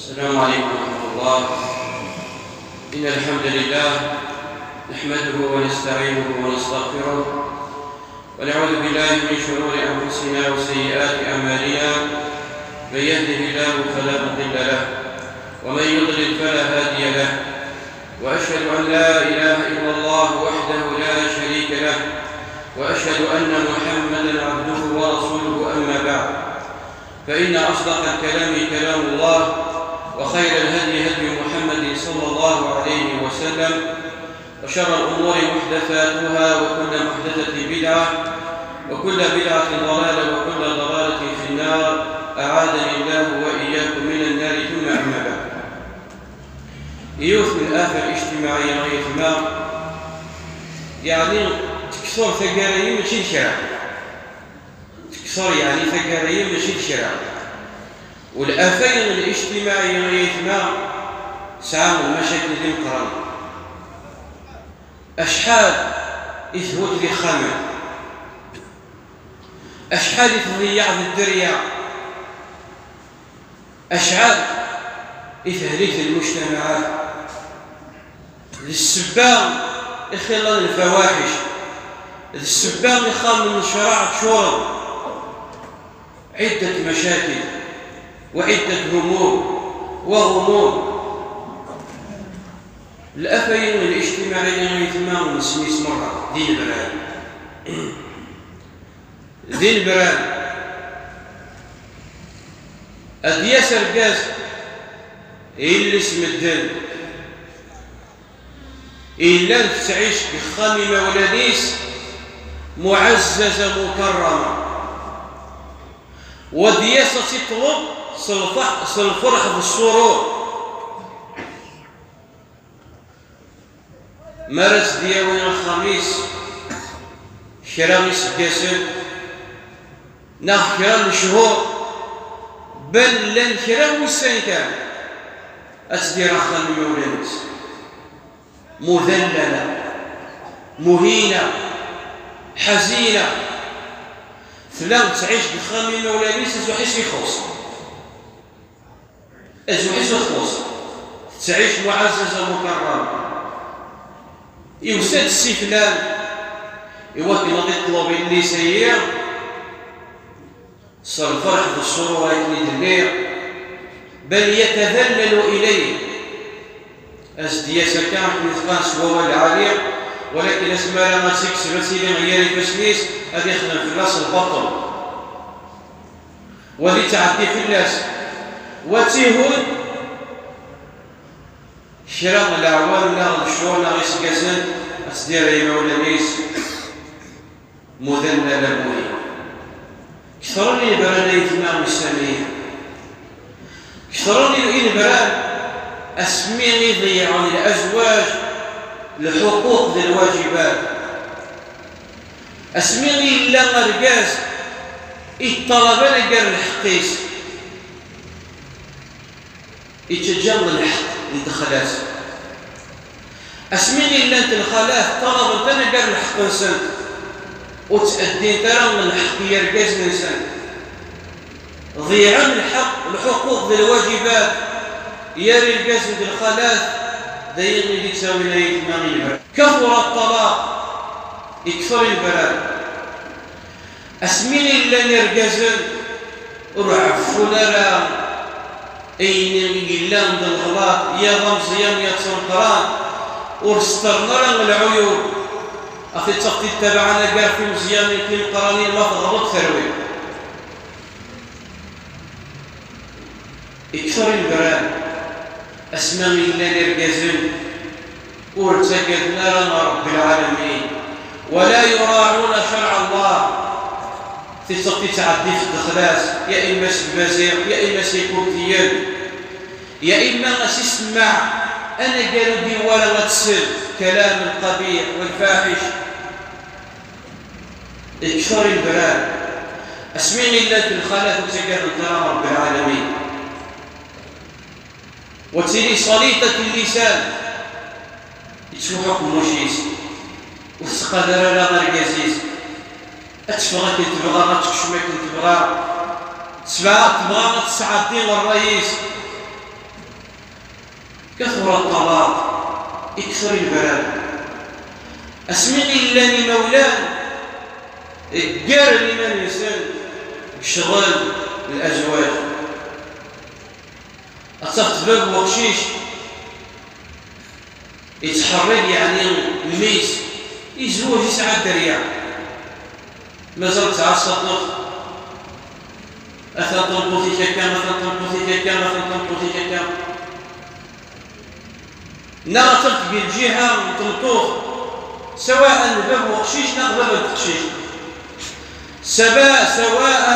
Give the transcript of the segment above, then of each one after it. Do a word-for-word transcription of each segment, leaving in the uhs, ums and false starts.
السلام عليكم ورحمة الله. إن الحمد لله نحمده ونستعينه ونستغفره، ونعوذ بالله من شرور أنفسنا وسيئات أعمالنا. من يهده الله فلا مضل له، ومن يضلل فلا هادي له. وأشهد أن لا إله إلا الله وحده لا شريك له، وأشهد أن محمدا عبده ورسوله. أما بعد، فإن أصدق الكلام كلام الله، وخير الهدي هدي محمد صلى الله عليه وسلم، وشر الأمور محدثاتها، وكل محدثة بدعة، وكل بدعة ضلالة، وكل ضلالة في النار. أعاذني الله وإياكم من النار. ثم أما بعد. Yiwet n lafat ijtimaɛiyya ay atma, yeɛni tekṣer taggara-yi mačči d kra. Tekṣer yeɛni taggara-yi mačči d kra. Ulafayen ijtimaɛiyyen ay atma sɛan lmacakil d imeqqranen. Acḥal i thud d ixxamen, acḥal i tḍeyyeɛ d dderya, acḥal i tehlik d lmujtamaɛat. D ssebba i xilla n lfawaḥic, d ssebba ixxamen n ccraɛ ččuren. عدة مشاكل وعدة هموم وغموم. Lafayen ijtimaɛiyya ay atma nesmi-s merra d inebran. D inebran. Ad d-yas argaz, yelli-s medden, yellan tettɛic deg uxxam imawlan-is, muɛezzaza mukarrama. Wa d-yas ad tt-iṭleb s lfeḥ-, s lferḥ d ṣṣurur. Mi ara tt-d-yawi axxam-is kra iseggasen neɣ kra n cchur, bal llan kra n wussan kan, ad tt-d-yerr axxam imawlan-is. Mudallala, muhina, ḥazina. Tella tettɛic deg uxxam imawlan-is, azuḥ-is ixuṣ. Azuḥ-is ixuṣ. Tettɛic muɛazzaza mukarrama. Yusa-d si flan i wakken ad iṭleb yelli-s-ayi s lferḥ d ṣṣurur akken i d-nniɣ, bal yatadallalu ilayh. As-d-yas akka akken i t-qqaren s wawal lɛali, walakin asmi ara tt-ikseb ad tili ɣer gar ifassen-is, ad ixdem fell-as lbaṭel. Wa ad ittɛeddi fell-as, wa ad tt-ihud kra n leɛwam neɣ d cchur neɣ iseggasen, ad tt-d-yerr i yimawlan-is. Mudallala, muhina. Ketren inebran ay atma ussan-agi. Ketren inebran asmi i ḍeyyɛen lezwaǧ, lḥuquq d lwaǧibat. Asmi i yella argaz i yeṭṭalab anagar lḥeqq-is. Ittaǧǧa lḥeqq n ddexlat. Asmi i llant lxalat ṭalabent anagar lḥeqq-nsent, ur ttɛeddint ara lḥeqq n yergazen-nsent. Ḍeyɛen lḥeqq, lḥuquq d lwaǧibat gar irgazen d lxalat, d ayen i d-ittawin ayetma i lebra. Katura ṭṭalaq, ikter inebran. Asmi i llan irgazen ur ɛeffun ara ayen i yellan d leɣlaṭ, ya d ameẓyan ya d tameqqrant, ur seṭṭren ara lɛuyub, ɣef ittafti ttabaɛen agar timeẓyanin timeqqranin ma teɣleḍ terwi. Ikter inebran, asma i llan irgazen ur ttaggaden ara Ṛebbi lɛalamin, ولا يراعون شرع الله. Tiṭ-, tiṭṭeḍ i ttɛeddin f ddexla-s, ya imma s lmaziɣ, ya imma s ikurdiyen, ya imma a s-isemmeɛ anagar ur d-iwala ad tsel, كلام القبيح والفاحش. Ikter inebran. Asmi i llant lxalat ur ttaggadent ara Ṛebbi lɛalamin. Wa d tili saliṭat n llisan, yettfuḥu aqemmuc-is, ur tettqadar ara argaz-is. Ad teffeɣ akken tebɣa, ad tekcem akken tebɣa. Tesɛa, tebɣa ad tesɛeddi ṛṛay-is. Ṭṭalaq, ikter inebran. Asmi i llan imawlan ggaren iman-nsen deg ccɣel n azwaj. Ad tafeḍ bab n weqcic yettḥeṛṛid, yeɛni mmi-s yezweǧ, yesɛa dderya. Mazal tesɛa taṭṭut. Atan tameṭṭut-ik akka, atan tameṭṭut-ik akka, atan tameṭṭut-ik akka. Neɣ atan deg lǧiha n tmeṭṭut, sawaء d bab n weqcic neɣ d bab n teqcict. Saba-, sawaء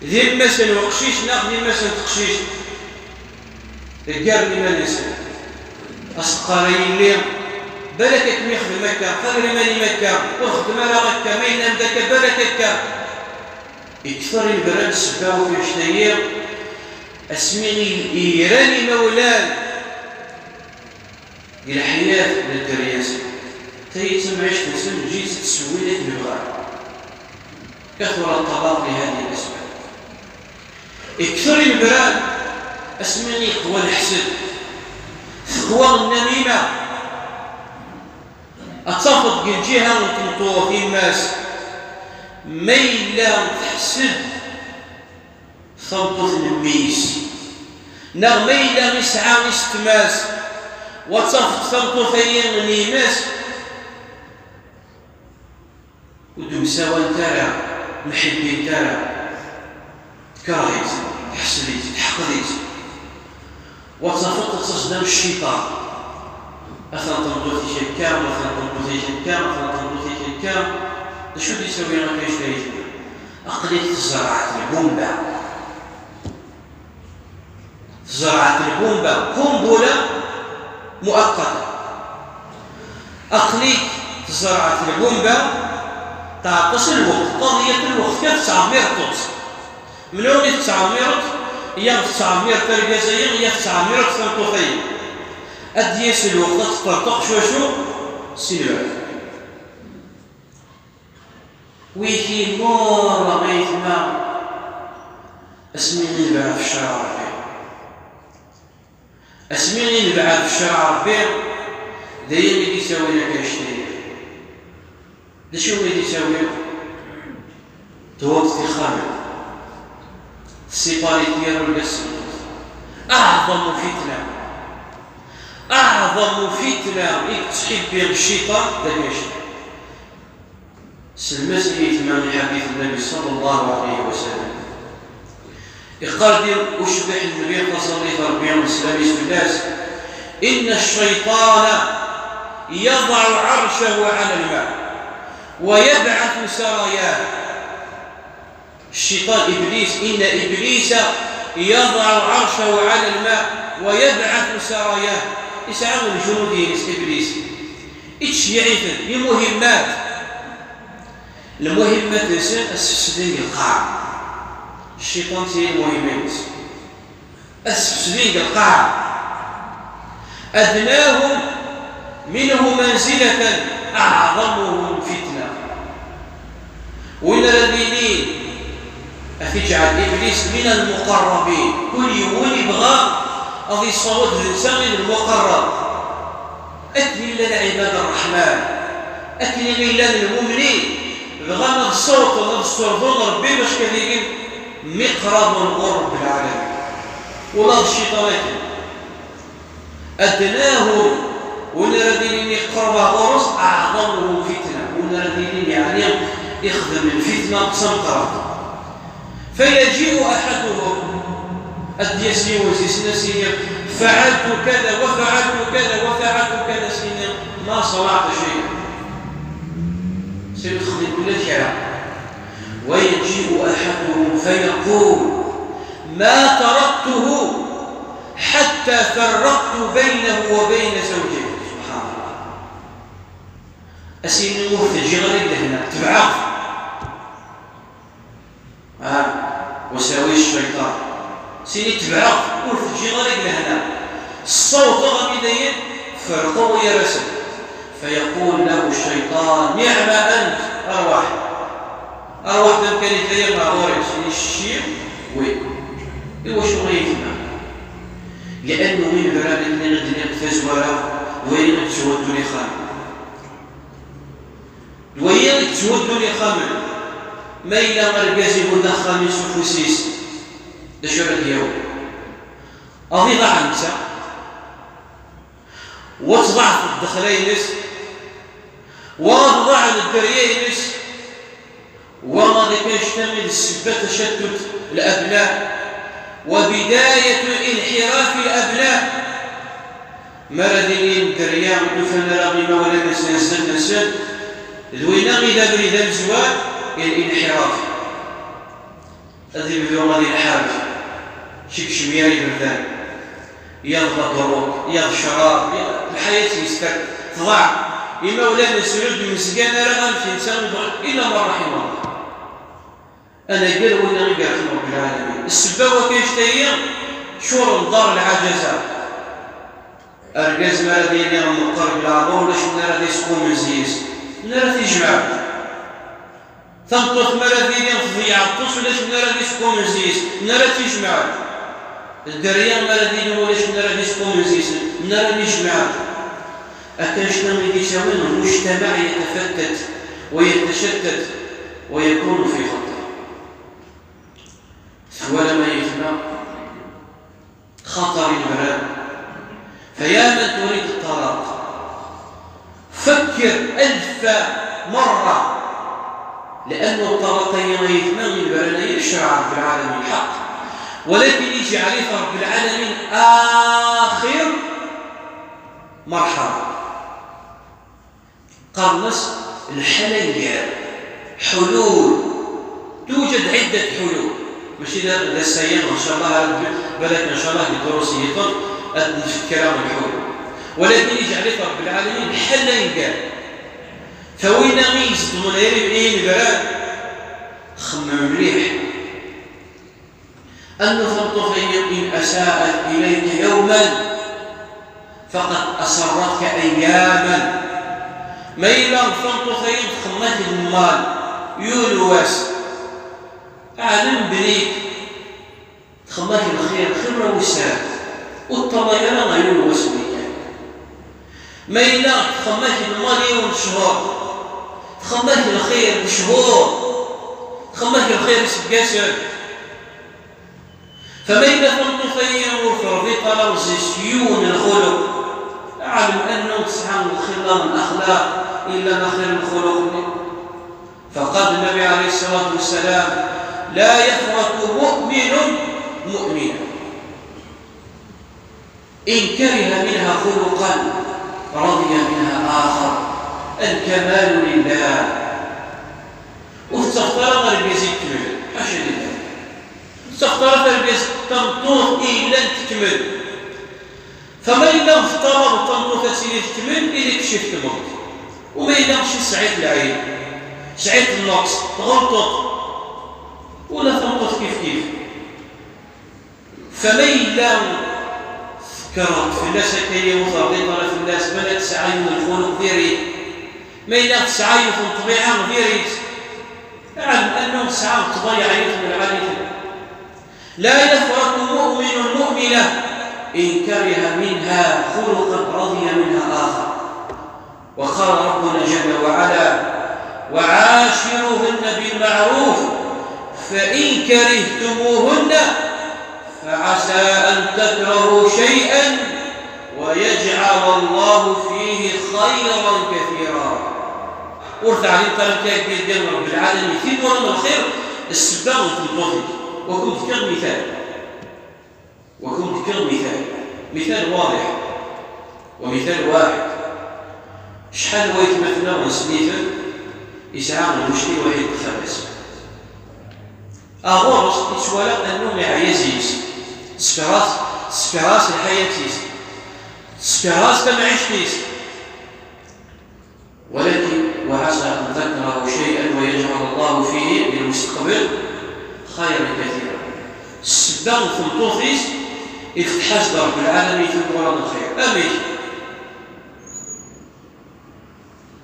d yemma-s n weqcic neɣ d yemma-s n teqcict. Ggaren iman-nsen. As-teqqar: "Ay yelli, balak ad kem-ixdem akka, xader iman-im akka, ur xeddem ara akka, ma yellan d akka, balak akka." Ikter inebran ssebba n wanect-agi, asmi i, i gran imawlan di leḥyat n dderya-nsen. Tayi d tamɛict-nsen, ǧǧet-tt tessewway akken bɣan. كثر الطلاق لهذه الأسباب. Ikter inebran asmi i yeqwa leḥsed, teqwa nnamima. Ad tafeḍ deg lǧiha n tmeṭṭut, yemma-s, ma yella teḥsed tameṭṭut n mmi-s, neɣ ma yella yesɛa isetma-s, wa tafeḍ tameṭṭut-agi n yemma-s, ur d-msawalent ara, mḥibbint ara, tkerh-itt, tḥesd-itt, teḥqed-itt. Wa tafeḍ ad tas-d am cciṭan. Atan tameṭṭut-ik akka, atan tameṭṭut-ik akka, atan tameṭṭut-ik akka. D acu d-yettawi akka i tayet-nni? Aql-ik tezreɛt lbumba. Tezreɛt lbumba, qumbula muaqqata. Aql-ik tezreɛt lbumba, tɛeṭṭes lweqt, qeḍyet lweqt, kan tettɛemmireḍ-tt. Menwumi tettɛemmireḍ? Ya tettɛemmireḍ argaz-agi, ya tettɛemmireḍ tameṭṭut-agi. Ad d-yas lweqt ad teṭṭerṭeq cwacu? Si lbeɛd. Wiki murra ayetma asmi i nebɛed f cceṛ Ṛebbi. Asmi i nebɛed f cceṛ Ṛebbi, d ayen i d-ittawin akka icettiyen. D acu i d-ittawin? Tewweḍ tixxamin, tessipari-t yir urgaz s tmeṭṭut. Aɛḍamu fitna, aɛḍamu fitna i yettḥibbi cciṭan d agacda. Selmes i yetma i ḥadit Nnabi ṣalla Llahu ɛalayhi wa sallam. Iqqar-d ucbiḥ n Nnbi, taṣallit n Ṛebbi, sslam-is fell-as: "إن الشيطان يضع عرشه على الماء ويبعث سراياه." Cciṭan, Iblis, إن إبليس يضع عرشه على الماء ويبعث سراياه. Isɛa lǧunud-ines, Iblis. Ittceyyiɛ-iten, imuhimmat. Lmuhimmat-nsen, ad sfesden deg lqaɛa. Cciṭan, d lmuhimmat-nsen. Ad sfesden deg lqaɛa. أدناهم منه منزلة أعظمهم فتنة. Win ara d-yinin, ad t-iǧɛel Iblis من المقربين. Kul yiwen ibɣa ad yessaweḍ d netta i d lmuqerreb. Akken i llan ɛibad ṛṛeḥman, akken i llan lmumnin, bɣan ad ssawḍen, ad ssurḍen Ṛebbi bac ad ilin miqraben ɣur Ṛebbi lɛalamin. Ula d cciṭan akken. أدناهم, win ara d-ilin iqerreb ɣur-s, أعظمهم فتنة, win ara d-ilin, yeɛni, ixdem lfitna d tameqqrant. فيجيء أحدهم, ad d-yas yiwen seg-sen, ad s-yini: "فعلت كذا وفعلت كذا وفعلت كذا", ad s-yini: "ما صنعت شيئا". Seg texdem ula d kra. ويجيء أحدهم فيقول: "ما تركته حتى فرقت بينه وبين زوجته". سبحان الله. Ad s-yini: "Ur t-ǧǧiɣ ara deg lehna, tebɛeɣ-t." Ah, wasawis cciṭan. Ad s-yini: "Tebɛeɣ-t, ur t-ǧǧiɣ ara deg lehna. Ssawḍeɣ-t i dayen, ferqeɣ gar-asen." فيقول له الشيطان: "نعم أنت، أرواح. Arwaḥ d amkan-ik ay ameɛḍur-iw", s-yini: "Cci, wi. Iwacu ay yetma?" Li'annu inebran akken i d-nniɣ deg tazwara, d wayen i yetthuddun ixxamen. D wayen i yetthuddun ixxamen. Ma yella argaz ihudd axxam-is s ufus-is, d acu ara d-yawi? Ad iḍaɛ netta, wa tḍaɛef ddexla-ines, wa ad ḍaɛen dderya-ines, wa ad kan ctami d ssebba tacattut l-abna, wa bidayatu inḥirafi l-abna. Mi ara d-inin dderya ur ufan ara imawlan-nsen zdat-nsen, d winna i d abrid amezwar i l-inḥiraf. Ad ibdu ad inḥaref, seg cemyar iberdan, yaḍ la drogue, yaḍ ccrab, yaḍ lḥayat yester tḍaɛ. Imawlan-nsen ur d-mezgan ara amek netta, illa ma raḥima Allah. Anagar winna i yerḥem Rebbi lɛalamin. Ssebba wakka annect-agi, ččuren dar lɛajaza. Argaz mi ara d-yili meqqer deg leɛmer, ulac win ara d-isqumen zzi-s, win ara t-ijemɛen. Tameṭṭut mi ara d-yili tḍeyyeɛ aṭas, ulac win ara d-isqumen zzi-s, win ara tt-ijemɛen. Dderya mi ara d-yili ulac win ara d-isqumen zzi-s, win ara t-ijemɛen. Akka annect-a i d-yettawin المجتمع يتفتت ويتشتت ويكون في خطر. Twalam ay aytma xaṭer inebran. فيا من تريد الطلاق، فكر ألف مرة، لأن الطلاق ay aytma, inebran-agi ccreɛ Rebbi lɛalamin ḥeqq, ولكن اجعل رب العالمين آخر مرحلة. Qqaren-as lḥala n gar, حلول. توجد عدة حلول. Mačči d, d ass-aya, ncallah, ara d-, balak ncallah di ddurus-nniḍen ad d-nefk kra n lḥulul. Walakin iǧɛel-it Rebbi lɛalamin lḥala n gar. Fa winna i izeddmen ay inebran, xemmem mliḥ. Annu tameṭṭut-agi إن أساءت إليك يوما فقد أسرتك أياما. Ma yella tameṭṭut-agi txemmem-ak lmal yiwen wass, ɛlem belli txemmem-ak lxir xir n wussan, ur teṭṭalay ara ɣer yiwen wass n kan. Ma yella txemmem-ak lmal yiwen cchur, txemmem-ak lxir n cchur, txemmem-ak lxir iseggasen. Fa ma yella tameṭṭut-agi ur terbiṭ ara ɣer-s yiwen lxuluq, ɛlem annu tesɛa lxilla n laxlaq, illa ma xir n lxuluq-nni. Faqal Nnabi ɛalayhi ṣṣalatu wassalam: لا يفرق مؤمن مؤمنة إن كره منها خلقا رضي منها آخر. الكمال لله. Ur tettaɣeḍ ara argaz ikemlen, ḥaca lillah. Ur tettaɣeḍ ara argaz, tameṭṭut i yellan tekmel. Fa ma yella teṭṭalabeḍ tameṭṭut ad tili tekmel, ili kcif tmeṭ. U ma yella kcif sɛit lɛib, sɛit nnqes, tɣelṭeḍ. Ula tameṭṭut kif kif. Fa ma yella tekkreḍ fell-as akka, ur terdiḍ ara fell-as, ma la tesɛa yiwen lxuluq diri-t, ma yella tesɛa yiwet n ṭṭbiɛa diri-tt, ɛlem annahu tesɛa ṭṭbayeɛ yiwet n lɛali-ten. لا يفرق مؤمن مؤمنة إن كره منها خلقا رضي منها آخر. وقال ربنا جل وعلا: وعاشروهن بالمعروف فإن كرهتموهن فعسى أن تكرهوا شيئا ويجعل الله فيه خيرا كثيرا. Ur teɛlimeḍ ara amek ara k-d-yehdi Rebbi lɛalamin tin wala n lxir, ssebba n tmeṭṭut-ik. Wa kum-d-fkiɣ mital. Wa kum-d-fkiɣ mital. Mital waḍiḥ. Wa mital waḥid. Cḥal n waytmaten-nneɣ nselliten, yesɛa lmuckil waḥid deg uxxam-is. Ɣur-s, yettwala annu iɛya zzi-s. Teskeṛ-as, teskeṛ-as lḥayat-is. Teskeṛ-as tamɛict-is. ولكن وعسى أن تكرهوا شيئا ويجعل الله فيه بالمستقبل خيرا كثيرا. Ssebba n tmeṭṭut-is, ifetteḥ-as-d Rebbi lɛalamin tiwwura n lxir. Amek?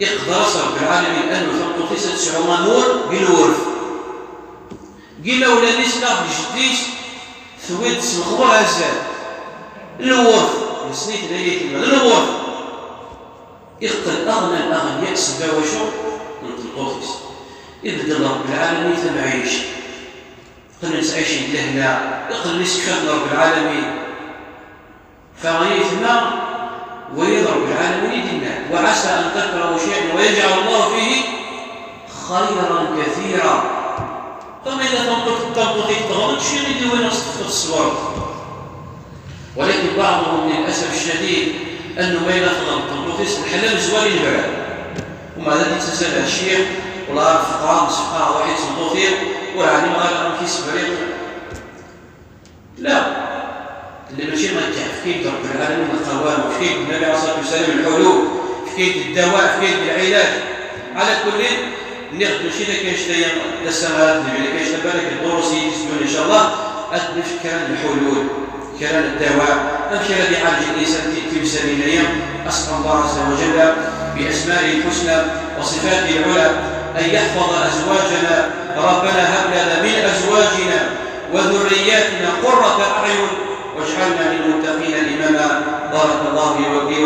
Iqder-as Rebbi lɛalamin annu tameṭṭut-is ad tesɛu amur deg lwert. Deg imawlan-is neɣ deg jeddi-s, tewwi-d s lexbar azal. Lwert, nessen-iten ay aytma, d lwert. Iqqel aɣna n aɣenya seg wacu? N tmeṭṭut-is. Ibeddel Ṛebbi lɛalamin tamɛict. Qqlen ttɛicen di lehna, iqqlen isekfat n Ṛebbi lɛalamin. Fa ay aytma, wayeḍ Ṛebbi lɛalamin i d-yenna: وعسى أن تكرهوا شيئا ويجعل الله فيه خيرا كثيرا. Fa ma yella tameṭṭut, tameṭṭut-ik tɣeḍ, kečč i d-iwin ad s-tefkeḍ ṣṣber. ولكن بعضهم للأسف الشديد أنه ma yella tɣeḍ tmeṭṭut-is, lḥal amezwar i nebra. Umeɛna ad d-yettas ala ccix, wala ar tfeqɛeḍ, msefqaɛeɣ waḥid d tmeṭṭut-iw, ur ɛlimeɣ ara amek i s-briɣ. La. Tella mačči akka. Efk-ik-d Ṛebbi lɛalamin lqawam, efk-ik-d Nnabi ɛalayhi ṣṣlatu wassalam lḥulul, efk-ik-d ddawa, efk-ik-d lɛilaj. Ɛala kulli, nniɣ-d mačči d akken anect-aya d ass-a ara d-nebbi, lakin anect-a balak d ḍurus i d-iteddun, in ca Allah, ad d-nefk kra n lḥulul, kra n ddawa, amek ara d-iɛalej linsan ti-, timsal-nni-aya. أسأل الله عز وجل بأسمائه الحسنى وصفاته العلى أن يحفظ أزواجنا. ربنا هب لنا من أزواجنا وذرياتنا قرة أعين واجعلنا للمتقين إماما. بارك الله لي ولي